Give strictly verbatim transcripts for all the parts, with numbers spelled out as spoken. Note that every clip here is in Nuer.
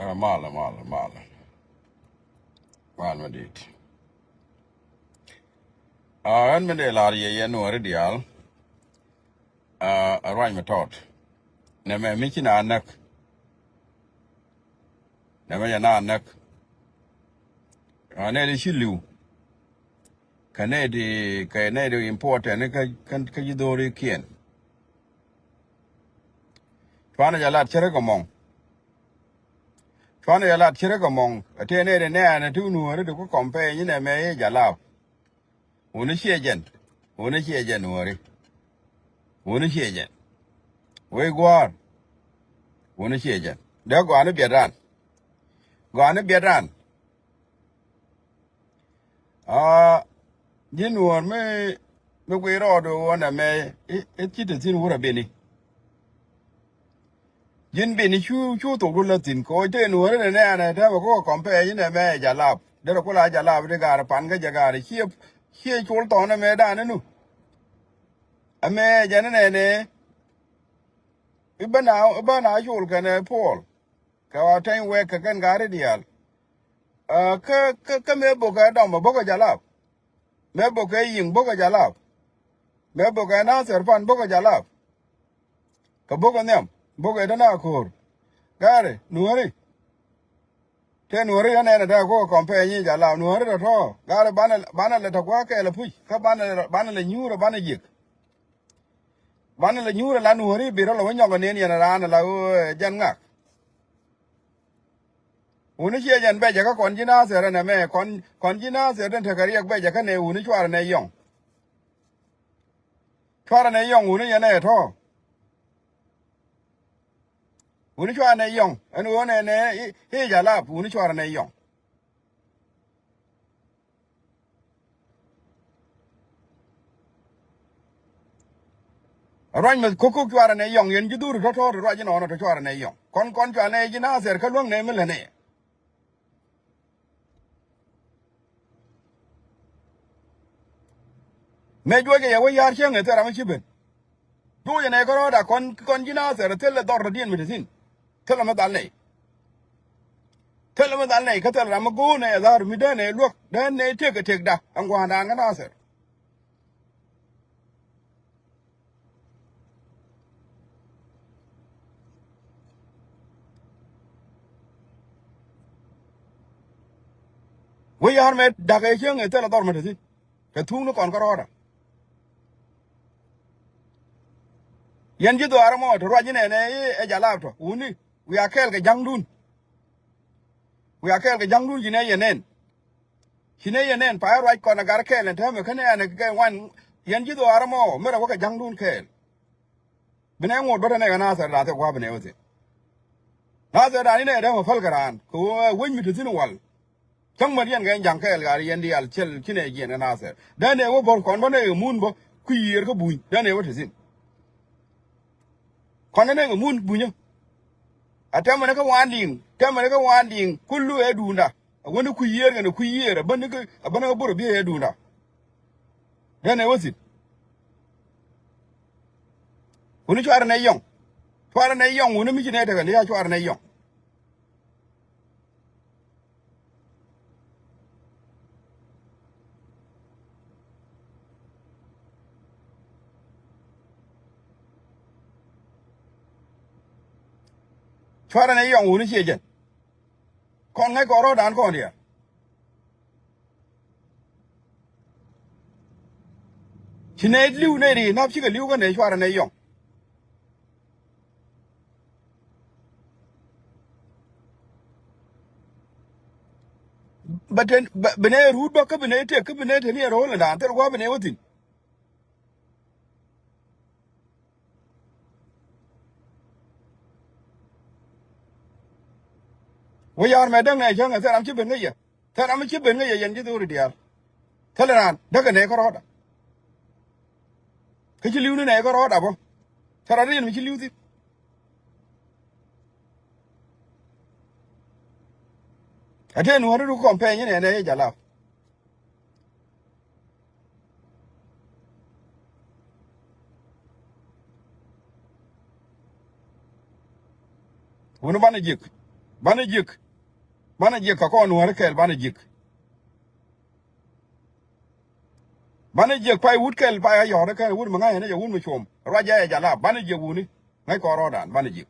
Ɛ, mal, mal, mal. Mal mi dit. Aa, ɣän mi dee lar yɛ yɛn Nuɔ̱ɔ̱ri diaal. Aa, ɛ ruac mi tɔt. Nɛmɛ mi ci na näk. Nɛmɛ yɛ na näk. Aa, nɛy di ci li̱w. Kɛ nɛy di, kɛ nɛy di important kä, kä, kä ji̱ dho̱rikiɛn. Cuanɛ jɛ lat cärä kɛ mɔŋ. Cuanɛ jɛ lat cärä kɛ mɔŋ. Ɛ tëë nɛy di nɛɛnɛ ti Nuɔ̱ɔ̱ri di ku kɔm pɛy nyi nɛmɛ i̱ Jalap. Wuni ciɛ jɛn. Wuni ciɛ jɛn Nuɔ̱ɔ̱ri. Wuni ciɛ jɛn. Wec gua̱a̱r. Wuni ciɛ jɛn. Dee gɔaa ni biɛt ran. Gɔaa ni biɛt ran. Aa, ji̱n Nuɔ̱ɔ̱r mi, mi guiy rɔɔdu ɣöö nɛmɛ i̱, i̱ ci te thi̱n wurɛ bini. Ji̱n bini cu, cu thokdu lät thi̱n kɛ ɣöö te Nuɔ̱ɔ̱ri nɛ nɛɛnɛ täämɛ kukɛ kɔm pɛy nyi nɛmɛ ɛ Jalap. Derɛ kula Jalap ti gaari pan kä jɛ gaari ciɛ, ciɛ col thɔɔn ɛmɛ da̱a̱n inu. Ɛmɛ jɛn nɛnɛ i̱ bä na, i̱ bä na col kɛnɛ Puɔl. Kɛ ɣɔw tɛny wɛɛk kɛ kɛn gaari diaal. Aa, kä, kä, kä mëë bokɛ dɔm ɛ bokɛ Jalap. Mëë bokɛ Yiŋ bokɛ Jalap. Mëë bokɛ Nathir pan bokɛ Jalap. Kɛ bokɛ nhiam bokɛ däna ko̱o̱r. Gaari Nuɔ̱ɔ̱ri. Tëë Nuɔ̱ɔ̱ri yɛn ɛn ɛ tɛk kukɛ kɔm pɛy nyi Jalap Nuɔ̱ɔ̱ri tɔ̱tɔ̱. Gaari banɛ, banɛ lɛ tɛ gua̱a̱k kɛɛl ɛ puc. Kä banɛ, banɛ lɛ nyuurɛ banɛ jiɛk. Banɛ lɛ nyuurɛ la Nuɔ̱ɔ̱ri bi rɔ lɛ wä nyɔk ɛ nen yɛn ɛ raan ɛ la ɣöö ɛ jɛn ŋak. Wuni ciɛ jɛn bɛcɛ kä kɔn ji̱ Nathir ɛn ɛmɛ kɔn, kɔn ji̱ Nathir den tekɛ riɛk bɛcɛ kä nɛ wuni cuarɛ nɛ yɔŋ. Cuarɛ nɛ yɔŋ wuni yɛn ɛ tɔ̱. Wuni cuarɛ nɛ yɔŋ ɛn ɣöö nɛ nɛ i̱, i̱ Jalap wuni cuarɛ nɛ yɔŋ. Ruac mi kokok cuarɛ nɛ yɔŋ yɛn ji̱ dhuri tɔ̱tɔ̱ ti ruac inɔnɔ tɔ cuarɛ nɛ yɔŋ. Kɔn, kɔn cuarɛ nɛ ji̱ Nathir kä luäŋ nɛ mi lät nɛ. Mëë juɔcɛ yɛ wä ya̱r cäŋ ɛ thil ram mi ci ben. Juɔcɛ nɛ kärɔɔda kɔn, kɔn ji̱ Nathir thilɛ dhɔr dɔ̱diɛn mi te thi̱n. Thilɛ mi dhal nɛy. Thilɛ mi dhal nɛy kä thilɛ ram mi go̱o̱r nɛy ɛ dha̱r mi dee nɛy luäk dee nɛy tëk ɛ tëkda ɛn gua̱a̱ndan kä Nathir. Wä ya̱r mɛ da̱k ɛ cäŋ ɛ thilɛ dhɔr mi te thi̱n. Kɛ thuŋni kɔn kä rɔɔdä. Yɛn ji̱ dhɔaarä mɔ te ruac inɛnɛ i̱ ɛ Jalap tɔ wuni. Wiaa kɛɛl kɛ ja̱ŋdun. Wiaa kɛɛl kɛ ja̱ŋdun ci nɛ yɛ nɛn. Ci nɛ yɛ nɛn pa̱a̱ ruac kɔn ɛ gar kɛɛl ɛn täämɛ kä nɛɛnɛ kɛ ŋuan. Yɛn ji̱ dhɔaarä mɔ mi rɛ wä kɛ ja̱ŋdun kɛɛl. Bi nɛ ŋot bä te nɛ kɛ Nathir da̱a̱n thil gua̱a̱ bi nɛ wä thi̱n. Nathir da̱a̱n inɛ dee mɛ päl kɛ raan kɛ ɣöö ɛ wec mi te thi̱n wal. Cäŋ mät yɛn kɛ ja̱ŋ kɛɛl ɣaar yɛn diaal cɛl ci nɛ jiɛn kɛ Nathir dee nɛ wä bä kɔn bä nɛ kɛ mun bä kui̱ yiëër kä buny dee nɛ wä te thi̱n. Kɔn nɛ nɛ kɛ mun bunyä. A tɛmɛ ni kä waan di̱i̱ŋ tɛmɛ ni kä waan di̱i̱ŋ kulu ɛ duunda. A wäni kui̱ yiëër kɛnɛ kui̱ yiëër a bäni kä, a bäni kä bor a biey ɛ duunda. Dee nɛ wä thi̱n. Wuni cuarɛ nɛ yɔŋ. Cuarɛ nɛ yɔŋ wuni mi ci nɛ tekɛ ni a cuarɛ nɛ yɔŋ. Cuarɛ nɛ yɔŋ wuni ciɛ jɛn. Kɔn ŋäc kɔn rɔ̱dan kɔn diaal. Ci nɛy li̱w nɛy ri na̱p cikɛ li̱w kä nɛy cuarɛ nɛy yɔŋ. Bɛ te, bɛ, bi nɛy ruut bä kä bi nɛy tëk kä bi nɛy te ni ɛ ro̱o̱l ɛndan thil gua̱a̱ bi nɛy wä thi̱n. Wä ya̱r mɛ däŋ nɛ cäŋ ɛ thil ram ci ben kä yɛ. Thil ram ci ben kä yɛ yɛn ji̱ dhuri diaal. Thilɛ raan däkɛ nɛ kä rɔɔda. Kä ci li̱w ni nɛ kä rɔɔda bä. Thil ram rin mi ci li̱w thi̱n. Ɛ tëë nuɔ̱ɔ̱ri du kɔm pɛny inɛ nɛ yɛ jalap. Wuni banɛ ji̱k. Banɛ jiɛk. Banɛ jiɛk kɛ kɔn Nuääri kɛɛl, banɛ jiɛk. Banɛ jiɛk pay wut kɛl pay a yɔ̱ɔ̱r kɛn wut mi ŋa̱c ɛn jɛ wut mi cuɔm. Ruac jɛ jɛ jalap banɛ jiɛk wuni. Ŋäc kɔn rɔɔdan banɛ jiɛk.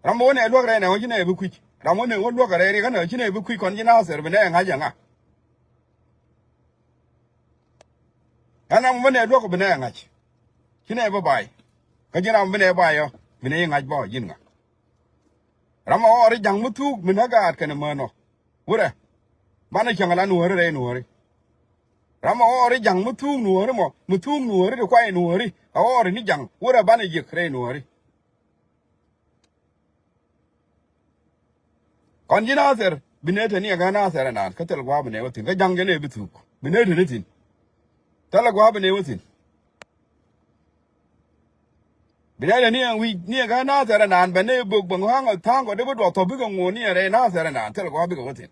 Ram wä nɛ luäk rɛy nɛ wä ci nɛ bi kui̱c. Ram wä nɛ wä luäk rɛy riɛk ɛn ci nɛ bi kui̱c kɔn ci Nathir bi nɛ ŋa̱c ɛŋa. Ɛn ram wä nɛ luäk bi nɛ ŋa̱c. Ci nɛ bi bay. Kä ji̱n ram bi nɛ bay ɔ bi nɛ yi ŋa̱c bä ji̱n ŋa. Ram a ɣɔɔri ja̱ŋ mi thuuk mi nä gaat kɛnɛ män ɔ. Wurɛ. Banɛ cäŋ ala Nuääri rɛy Nuääri. Ram a ɣɔɔri ja̱ŋ mi thuuk Nuääri mɔ, mi thuuk Nuääri ti kuay Nuääri. A ɣɔɔri ni ja̱ŋ, wurɛ banɛ jiɛk rɛy Nuääri. Kɔn ji̱ Nathir, bi nɛ te ni ɛ gä Nathir ɛnan, kä thil gua̱a̱ bi nɛ wä thi̱n, kä ja̱ŋ jɛ nɛ bi thuuk. Bi nɛ te ni thi̱n. Thil gua̱a̱ bi nɛ wä thi̱n. Bi nɛ te ni ɛ wi̱i̱, ni ɛ gä Nathir ɛnan, bɛ nɛ bök bɛ ŋua̱a̱ŋ ɔ tha̱a̱ŋ kɔ dee bi duɔth thɔp bikɛ ŋuɔ̱ɔ̱n ni ɛ rɛy Nathir ɛnan, thil gua̱a̱ bikɛ wä thi̱n.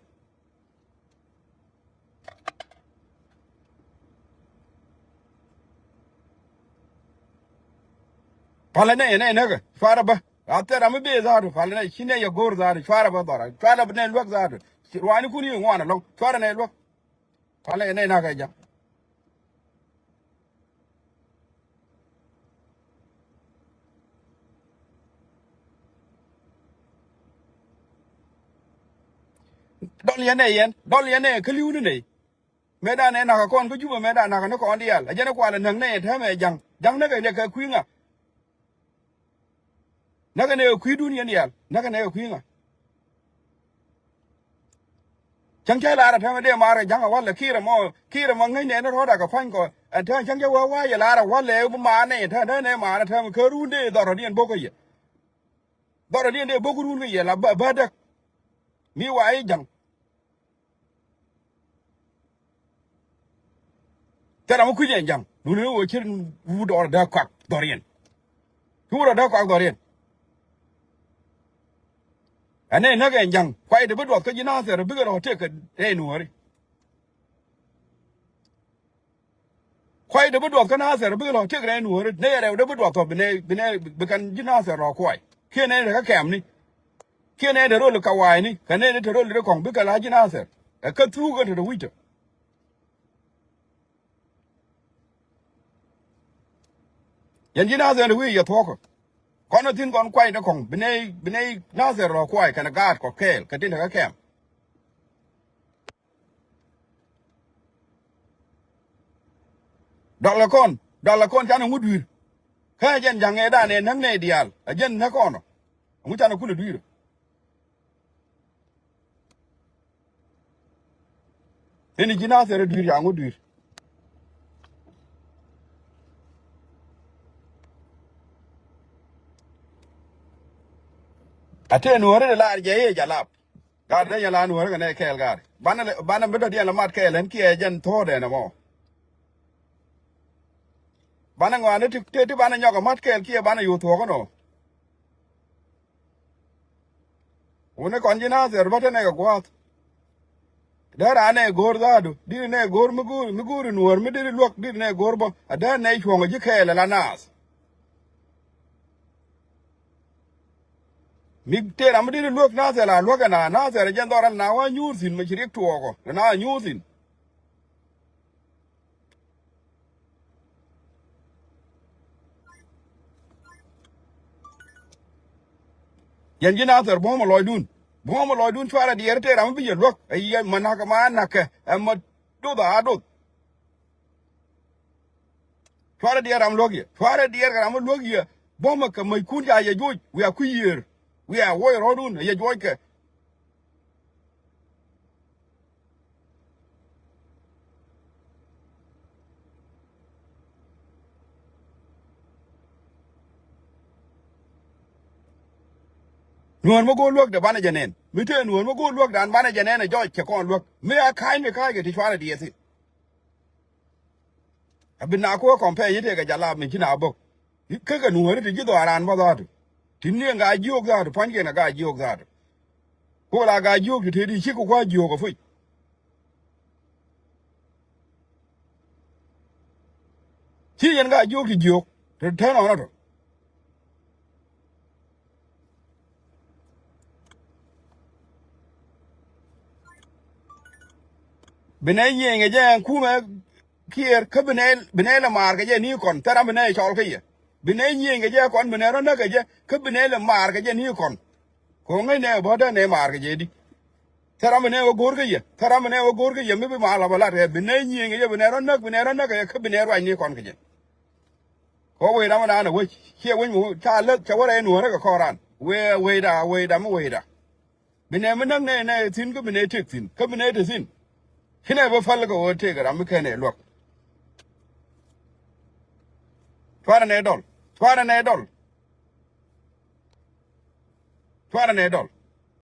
Palɛ nɛ yɛ nɛ näkɛ cuarɛ bä. A thɛr ram mi bee zaatu palɛ nɛ ci nɛ yɛ go̱o̱r zaatu cuarɛ bä dhɔra cuarɛ bä nɛ luäk zaatu. Ruaani kun yi ŋuan alɔŋ cuarɛ nɛ luäk. Palɛ yɛ nɛ näkɛ ja̱ŋ. Dɔl yɛn ɛ yɛn dɔl yɛn ɛ käliwni nɛy. Mëëdan ɛ nakä kɔn kä Jubɛ mëëdan nakä ni kɔn diaal a jɛn ɛ kualɛ näk nɛy ɛ täämɛ ja̱ŋ ja̱ŋ näkɛ nɛ kɛ kui̱ ŋa. Näkɛ nɛ kɛ kui̱dun yɛn diaal näkɛ nɛ kɛ kui̱ ŋa. Cäŋ cä lar ɛ täämɛ dee maar kɛ ja̱ŋ ɛ walɛ ki̱i̱rɛ mɔ ki̱i̱rɛ mɔ ŋäcnɛ ni rɔɔdɛ kɛ pa̱ny kɔ. Ɛn täämɛ cäŋ cä wä wa̱a̱ yɛ lar ɛ walɛ bi maanɛ täämɛ dee nɛ maanɛ täämɛ kä run dee dhɔrɔ diɛn bo̱k kä yɛ. Dhɔrɛ diɛn dee bo̱k run kä yɛ la bä bädäk. Mi wa i̱ ja̱ŋ. Thɛrɛ mi kui̱c ɛn ja̱ŋ duni ni wä cir wut ɔr dee kuak dhɔriɛn. Ci wut ɔr dee kuak dhɔriɛn. Ɛn nɛ näk ɛn ja̱ŋ kuay ti bi duɔth kä ji̱ Nathir bikɛ rɔ tëk kɛ rɛy Nuääri. Kuay dee bi duɔth kä Nathir bikɛ lɔ tëk rɛy Nuääri nɛ yɛ rɛw dee bi duɔth thɔp bi nɛ bi nɛ bi kɛn ji̱ Nathir rɔ kuay. Kiɛ nɛ te kä kɛmni. Kiɛ nɛ te rol kawaayni kɛ nɛ te rol ri kɔŋ bikɛ la ji̱ Nathir. Ɛ kä thuuk kä te te wi̱c tɔ. Yɛn ji̱ Nathir te wi̱i̱ yɛ thuɔ̱kä. Kɔn ɛ thi̱n kɔn kuay ni kɔŋ bi nɛ bi nɛ Nathir rɔ kuay kɛn gaat kɔ kɛɛl kɛ tin te kä kɛm. Dɔlɛ kɔn dɔlɛ kɔn canɛ ŋut dui̱r. Kä ɛ jɛn ja̱ŋ ɛ dan ɛ näk nɛ diaal ɛ jɛn näk kɔn ɔ. Ŋut canɛ kulɛ dui̱r. Ini ji̱ Nathir ɛ dui̱r ca ŋut dui̱r. A tëë Nuääri de lar jɛ i̱ ɛ jalap. Gaar dee yɛn la Nuääri kɛ nɛ kɛɛl gaar. Banɛ lɛ banɛ mi dɔ̱diɛn lɛ mat kɛɛl ɛn kiɛ jɛn thuɔ̱ɔ̱dɛn ɛmɔ. Banɛ ŋɔaani ti ti ti banɛ nyɔk ɛ mat kɛɛl kiɛ banɛ yo̱o̱ thuɔ̱ɔ̱k ɛnɔ. Wuni kɔn ji̱ Nathir bä te nɛ kɛ gua̱a̱th. Dee raan nɛ go̱o̱r dhaadu di̱t nɛ go̱o̱r mi go̱o̱r mi go̱o̱r in wäär mi di̱t luäk di̱t nɛ go̱o̱r bä a dee nɛ cuɔ̱ŋ ji̱ kɛɛl ala naath. Mi tëë ram mi di̱t luäk Nathir la luäk ɛna Nathir jɛn dhɔr ɛn na wä nyuur thi̱n mi ci riɛk tuɔɔkɔ na wä nyuur thi̱n. Yɛn ji̱ Nathir buɔ̱mɛ lɔcdun buɔ̱mɛ lɔcdun cuarɛ diɛɛr tëë ram mi bi yɛ luäk ɛ yɛ mɛ na̱kɛ ma na̱kɛ ɛ mɛ doth a doth. Cuarɛ diɛɛr ram luäk yɛ cuarɛ diɛɛr kɛ ram mi luäk yɛ buɔ̱mɛ kɛ mäckun ca yɛ juɔc wiaa kui̱ yiëër wiaa wuɔc rɔ̱dun ɛ yɛ juɔckɛ. Nuäär mi go̱o̱r luäk de banɛ jɛ nɛn mi tëë nuäär mi go̱o̱r luäk dan banɛ jɛ nɛn ɛ jɔc cɛ kɔn luäk mi a ka̱ny mi ka̱a̱c kɛ ti cuarɛ diɛɛthi. A bi na kuäär kɔmpɛny i̱ tëëkɛ jalap mi ci na bok. Kä kɛ nuääri ti ji̱ dhɔaaran bä dhaatu. Ti ni ɛn gaa jiök dhaatu pua̱nykiɛn ɛ gaa jiök dhaatu. Kuɔl a gaa jiök ti tëëdi ci kɛ kua̱r jiök ɛ puc. Ci yɛn gaa jiök ti jiök ti tɛn ɔn ɔtɔ. Bi nɛ nyiëëny kɛ jɛ ɛn kumɛ Kiir kä bi nɛ, bi nɛ lɛ maar kɛ jɛ ni kɔn, thɛr ram bi nɛ cɔl kä yɛ. Bi nɛ nyiëëny kɛ jɛ kɔn, bi nɛ rɔ näk kɛ jɛ kä bi nɛ lɛ maar kɛ jɛ ni kɔn. Kɛ ɣöö ŋäc nɛ bä dee nɛ maar kɛ jɛ di. Thɛr ram bi nɛ wä go̱o̱r kä yɛ, thɛr ram bi nɛ wä go̱o̱r kä yɛ mi bi maar la bä lat kɛ, bi nɛ nyiëëny kɛ jɛ, bi nɛ rɔ näk, bi nɛ rɔ näk kɛ jɛ kä bi nɛ ruac ni kɔn kɛ jɛ. Kɛ ɣöö wecdan mi naan ɛ wec, ciɛ wec mi ca läk, ca wä rɛy nuɔ̱ɔ̱rä kɛ kɔn ran. Wee, wecda, wecda mi wecda. Bi nɛ mi näk nɛ, nɛ thi̱n kä bi nɛ tëk thi̱n, kä bi nɛ te thi̱n. Ci nɛ bä päl kɛ ɣöö tëk ram mi kɛn ɛ luäk. Cuarɛ nɛ dɔl, cuarɛ nɛ dɔl. Cuarɛ nɛ dɔl.